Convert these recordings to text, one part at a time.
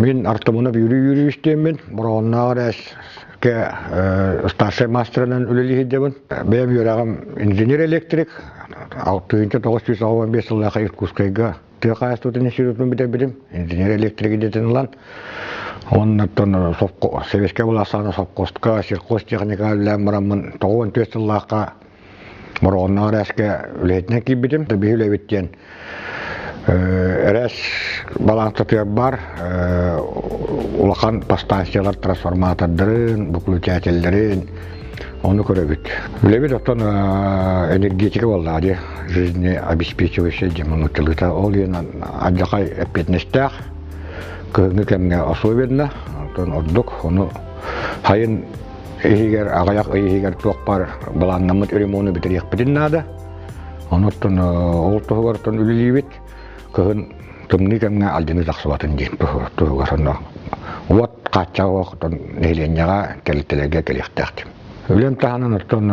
Мин Артамонов Юрий Юрьевич диэммин, Бороҕоннооҕор СК старшай мастерынан үлэлии сылдьабын. Бэйэм үөрэҕим инженер-электрик, 1995 сыллаахха Иркутскайга тыа хаһаайыстыбатын институтун бүтэрбитим, инженер-электрик идэтин ылан. Оннуттан Советскай былаас саҕана совхозка, сельхозтехника үлэлээн бараммын 94 сыллаахха Бороҕонноох эрээскэ үлэһитинэн киирбитим. Биһи үлэбит диэн эрээс балаансатыгар баар улахан подстанциялар трансформатордарын, выключателлэрин ону көрөбүт. Үлэбит оттон энергетика буоллаҕа дии, жизнеобеспечивающая диэн нууччалыыта. Ол иһин алдьархай эппиэтинэстээх, кыһыҥҥы кэмҥэ особенно, оттон ордук ону сайын иһигэр аҕыйах ый иһигэр туох баар былааннаммыт ремону бүтэриэхпитин наада. Онуттан ол туһугар үлэлиибит. Кыһын тымныы кэмҥэ алдьаныы тахсыбатын диэн туһугар онно уот хааччаҕа оттон нэһилиэнньэҕэ тэрилтэлэргэ кэлиэхтээх диэн. Үлэм таһынан оттон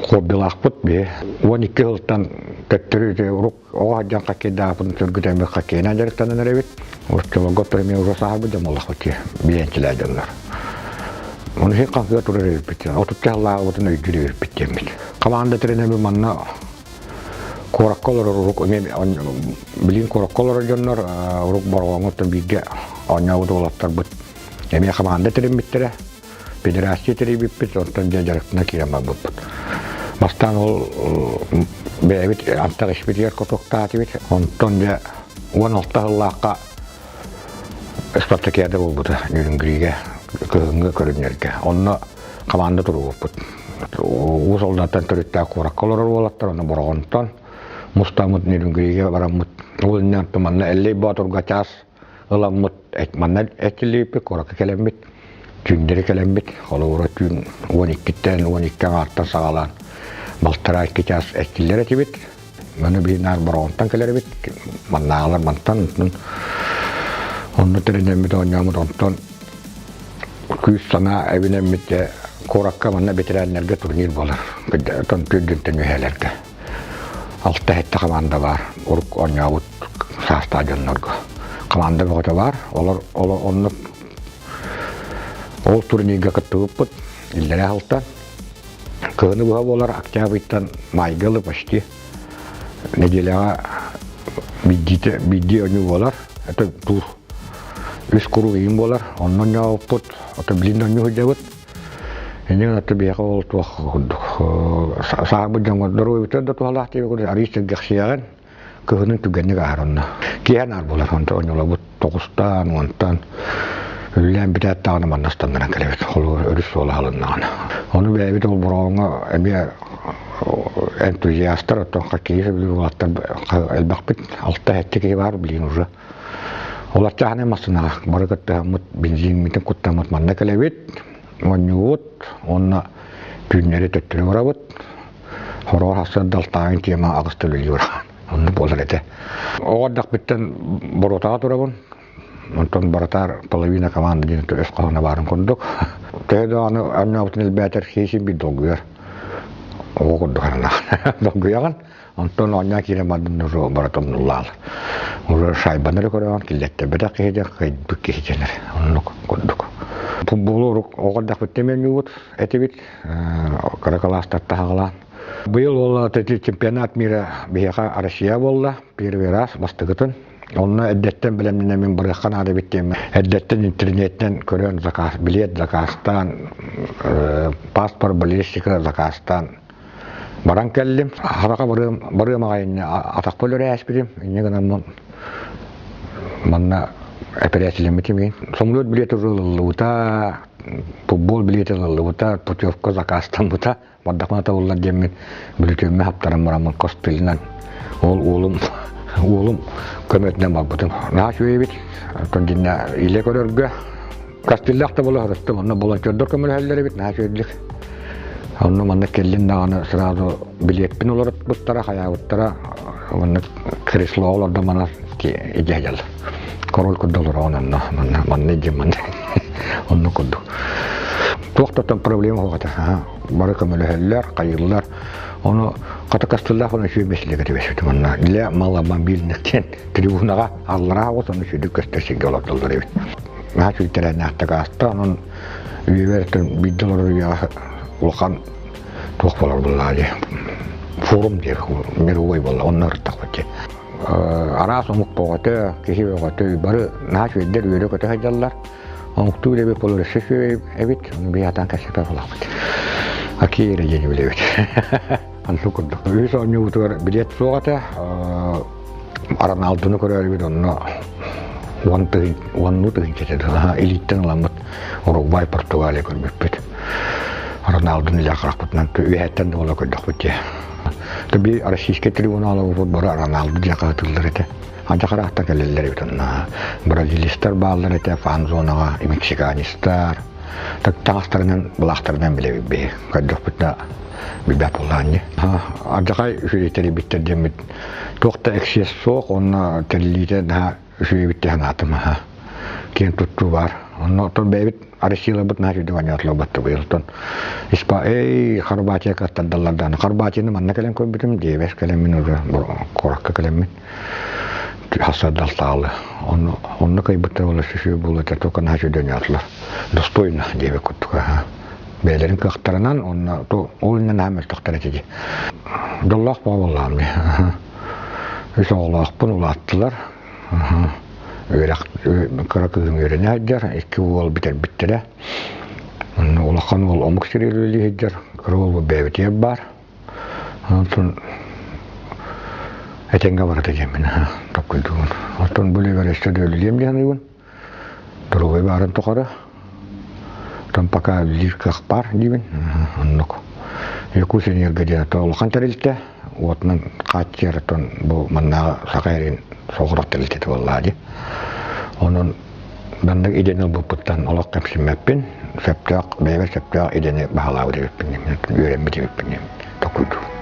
хоббилаахпыт биһи 12 сылтан төттөрү урук Оҕо сылдьан хоккейдаабытын сөргүтэммит хоккейынан дьарыктанан эрэбит. Оччолорго премия уже сааһырбыт дьон буоллахпыт дии, билиэнчилээх дьоннор. Ону син хаҥкыга турар эбиппит. Отучча сыллааҕыбытын өйдүүр эбиппит диэммит. Команда тренербит манна куоракка олорор урук эмиэ билигин куоракка олорор дьоннор урук Бороҕоҥҥо бииргэ оонньообут уолаттарбыт эмиэ команда тэриммиттэрэ. Федерация тэрийбиппит, онтон дьэ дьарыктана киирэн барбыппыт. Бастаан ол бэйэбит антах испитигэр кутуктаатыбыт. Онтон дьэ 16 сыллаахха спартакиада буолбута Нерюнгригэ кыһыҥҥы көрүҥнэргэ. Онно команда туругуппут. Уус Алдантан төрүттээх куоракка олорор уолаттар, онно Бороҕонтон мустаммыт Нерюнгригэ бараммыт. Ол иннинэ манна Эллэй Боотурга чаас ыламмыт манна этилииппит куоракка кэлэммит түүннэри кэлэммит холобура түүн 12-ттэн 12 аҥаартан саҕалаан балтараа икки чаас эрчиллэр этибит маны биир наар Бороҕонтон кэлэр эбит маннааҕылар мантан онно тэринэммит оонньооммут онтон күүс санаа эбинэммит дьэ куоракка манна бэтэрээннэргэ турнир буолар оттон түөрдүнтэн үөһээлэргэ Алта-сэттэ хамаанда баар, урук оонньообут саастаах дьоннорго. Хамаанда бөҕөтө баар, олор, олор оннук ол турнирга кыттыбыппыт иллэрээ сылтан. Кыһыны быһа буолар октябрьтан майга ылы почти нэдиэлэҕэ биирдиитэ биирдии оонньуу буолар. Это тур үс куруук иин буолар. Онно оонньообуппут, ото билин оонньуу сылдьабыт. Иннин аты биһиэхэ ол туох курдук сааһырбыт дьоҥҥо доруобуйабытыгар да туһалаах диэбит курдук арыый сэргэхсийэҕин кыһынын түгэнник ааһар онно. Киэһэ наар буолар онто онньолобут тоҕустаан уонтан үллээн бүтээт даҕаны манна ыстаннаран кэлэбит холобур өрүс суола аһылыннаҕына. Ону бэйэбит ол Бороҕоҥҥо эмиэ энтузиастар оттон хоккейы сөбүлүүр уолаттар элбэхпит алта-сэттэ киһи баар билигин уже. Олор чааһынай массыынаҕа бары кыттыһаммыт бензиҥмитин куттаммыт манна кэлэбит, оонньуубут уонна түүннэри төттөрү барабыт. Хороҕор сарсыарда алтааҥҥы тема аҕыста үлэлии бараҕын. Оннук буолар этэ. Оҕо эрдэхпиттэн боруотаҕа турабын. Онтон барытаар половина команда диэн өс хоһооно баарын курдук. Төһө даҕаны оонньообутун элбээтэр киһи биир долгуйар. Оҕо курдук анаан долгуйаҕын. Онтон оонньоон киирэн бардым уже барыта умнуллаал. Уже шайбаны эрэ көрөҕүн, киллэттэрбэтэх киһи диэн кыайбыт киһи дэнэр. Оннук курдук. Футболу урук оҕо эрдэхпиттэн оонньуубут этибит. Кыра кылаастартан саҕалаан. Быйыл ол чемпионат мира биһиэхэ Россия буолла. Первый раз бастакытын. Онно эрдэттэн бэлэмнэнэммин барыахха наада эбит диэммин. Эрдэттэн интернеттэн көрөн заказ, билет заказтаан, паспорт баллистика заказтаан Баран кэллим, хараха барыам, барыам аҕай инньэ атахпын өлөрө ааспытым, инньэ гынаммын манна эпэрээссийэлэммитим иһин. Самолет билиэтэ уже ылыллыбыта, футбол билиэтэ ылыллыбыта, путевка заказтаммыта, бардахпына табыллар диэммин бүлүтүөммэ хаптаран бараммын костылынан ол уолум уолум көмөтүнэн барбытым. Наһаа үчүгэй эбит, оттон дьиннэ илэ көрөргө Кастиллаах да буола сырыттым, онно волонтердар көмөлөһөллөр эбит, наһаа үчүгэйдик. Онно манна кэллин даҕаны сразу билиэппин олорутпуттара, хайаабыттара, манна креслоҕа олордо мана идьэ дьал. Король курдук олороҕун онно, манна, манна идьэ манна. Онно курдук. Туох да проблема суох этэ. Бары көмөлөһөллөр, хайыыллар. Ону хата кастыллаах ону үчүгэй бэсилиэгэ түбэспитим онно. Для маломобильных диэн трибунаҕа аллараа оҕус ону үчүгэй көстөр сиргэ олордоллор эбит. Наһаа үчүгэй тэрээһиннээхтик ааста. Онон үйэбэр биирдэ олорор үйэҕэ улахан туох буолар буоллаҕа дии. Форум диир мировой буолла. Онно ырыттахпыт дии. Араас омук бөҕөтө, киһи бөҕөтө бары наһаа үчүгэйдэр үөрэ-көтө сылдьаллар. Омуктуу үлэбит болор өссө үчүгэй эбит, ону биһиатаан кэпсэтэ булахпыт. Акиера диэн үлэбит. Онтун курдук. Үһүс оонньуубутугар билет суох этэ. Роналдуну көрөрүбүт онно уоннуу тыһыынча этэ. Илииттэн ыламмыт Уругвай, Португалия көрбүппүт. Роналдуну илэ харахпытынан үөһэттэн да буола көрдөхпүт дии. Таби российский трибунал бары Роналду диэн хаһытыллар этэ. Адьахараахтан кэлэллэр эбит онно. Бразилистар бааллар этэ фан-зонаҕа, мексиканистар. Таҥастарынан, былаахтарынан билэбит биһи. Көрдөхпүтүнэ билбэт буоллаҕын дии. Алдьархай үчүгэй тэрийбиттэр диэммит туох да эксиэс суох уонна тэриллиитэ наһаа үчүгэйбит дии санаатым. Киэн туттуу баар. Онно оттон бэйэбит Россияларбыт наһаа үчүгэй оонньоотулар быйыл. Оттон Испа эй Хорватия кыаттардаллар даҕаны. Хорватияны манна кэлэн көрбүтүм, дьиэбэр кэлэммин уже куоракка кэлэммин хасардал таалы. Онно онно кыайбыттар буолар сүсүү буолар только наһаа үчүгэй оонньоотулар. Достойно диэбит курдук. Бэйэлэрин кыахтарынан онно ол иннинэ наһаа мөлтөхтөр этэ дии. Дьоллоох буоллаҕым дии. Үс оҕолоохпун улааттылар. Үөрэх кыра кыыһым үөрэнэ сылдьар, икки уол бүтэрбиттэрэ. Онно улахан уол омук сиригэр үлэлии сылдьар, кыра уол бэйэбитигэр баар. Онтон этэҥҥэ барыта диэммин толкуйдуубун. Оттон бу үлэбэр өссө да үлэлиэм диэн саныыбын. Доруобуйа баарын тухары. Оттон пока үлэлиир кыах баар диибин. Оннук. Якутэнерго диэн улахан тэрилтэ. Уотунан хааччыйар оттон бу маннааҕы саха эрин соҕурах тэрилтэтэ буоллаҕа дии. Онон маннык идэни ылбыппыттан олох кэмсиммэппин. Сөптөөх, бэйэбэр сөптөөх идэни баһылаабыт эбиппин, үөрэммит эбиппин диэн толкуйдуубун.